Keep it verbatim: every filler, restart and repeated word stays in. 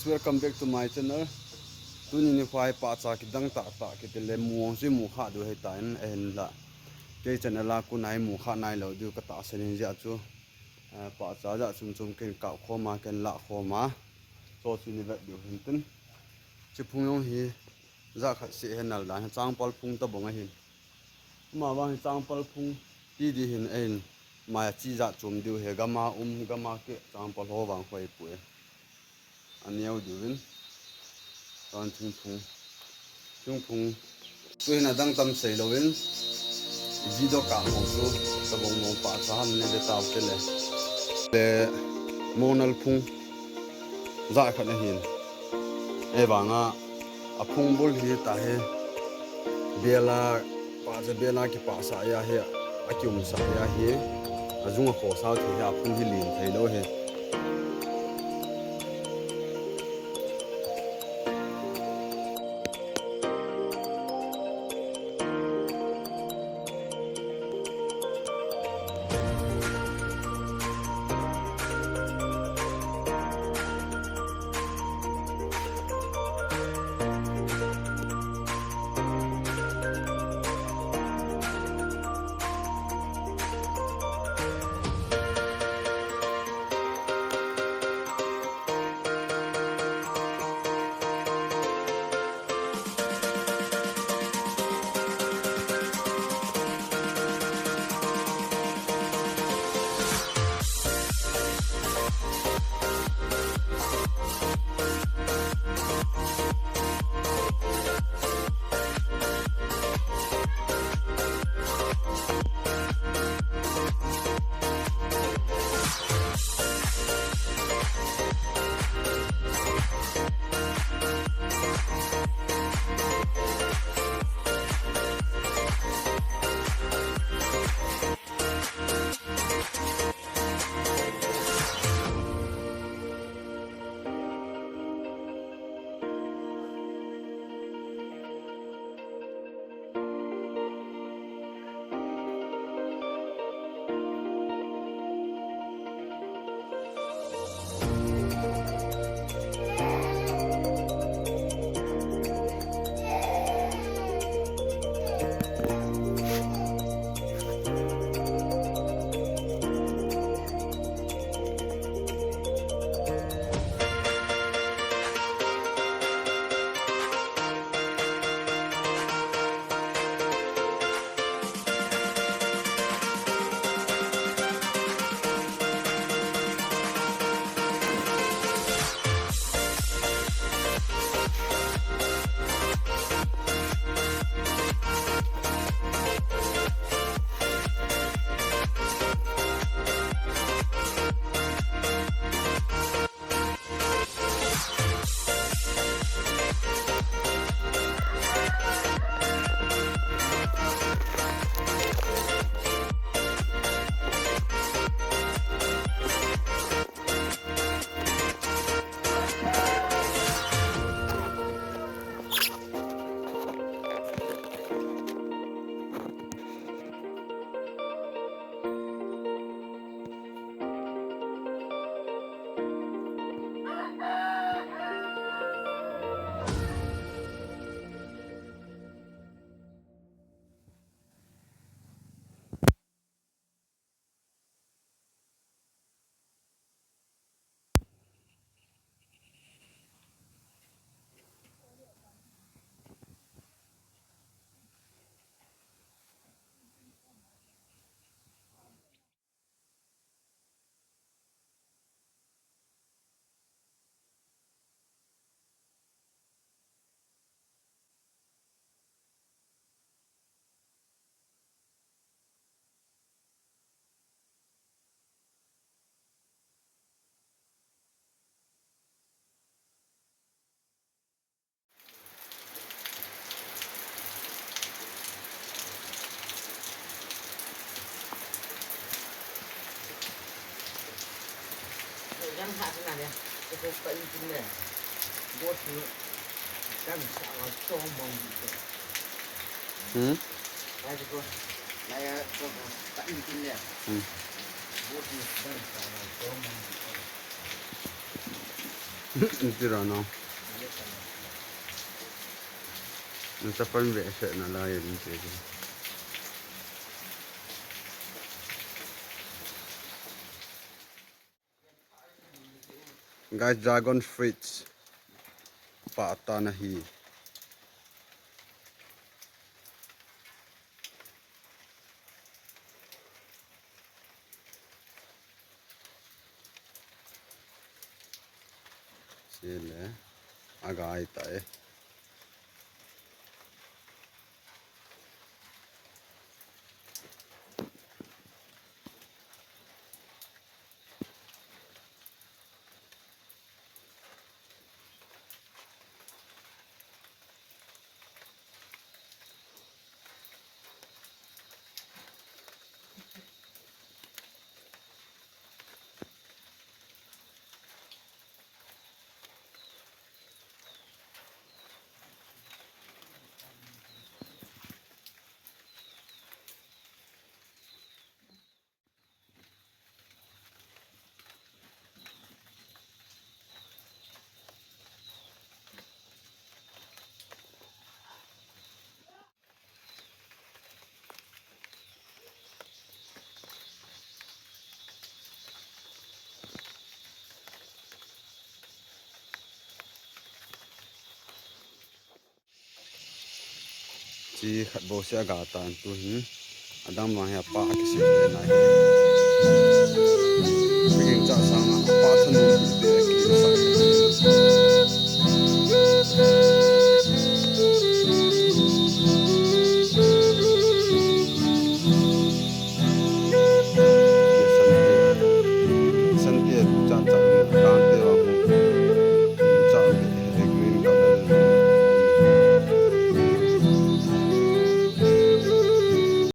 Welcome back to my channel. Tuni nikho hi pahcha kidang tah tah kiti le mu chu mu kha diu ahitan, ahinla kei channel a kon a hi mu kha nailou diu katahsan in jeh a chu, eh, pahcha jat chom chom ken kap khom a, ken lah khom a, chu chu ni vet diu hintin. Hiche phung jong hi jat khat seh hi nal dan hi changpal phung tabang ahin. Ama vang hi changpal phung ti di hin ahin, ama a chi jat chom diu ahi, gam a um, gam a keh changpal ho vang khoi poi. Aneo diuvin. Tan thingphung. Thingphung. Tuhin adang tam seilou in, video kap ho chu tabang bang pahcha ham ni ve tao te le. Le monal phung jat khat ahin. Ahivanga aphung bul hi tahi. Bel a, pahcha bel a kipahsah a hi, akiumsah a hi, ajung akhohsah thei hi, aphung hi len theilou ahi. Hmm? Hmm. Tira no. Nachapan ve se na lai in che. Guys, dragon fruits. Pa ta na hi. Chule, agai tai. Chi khat bou se aga tan tu hin. Adang vang hi apa a kisim le nai. Picking cha sang a apa thanun.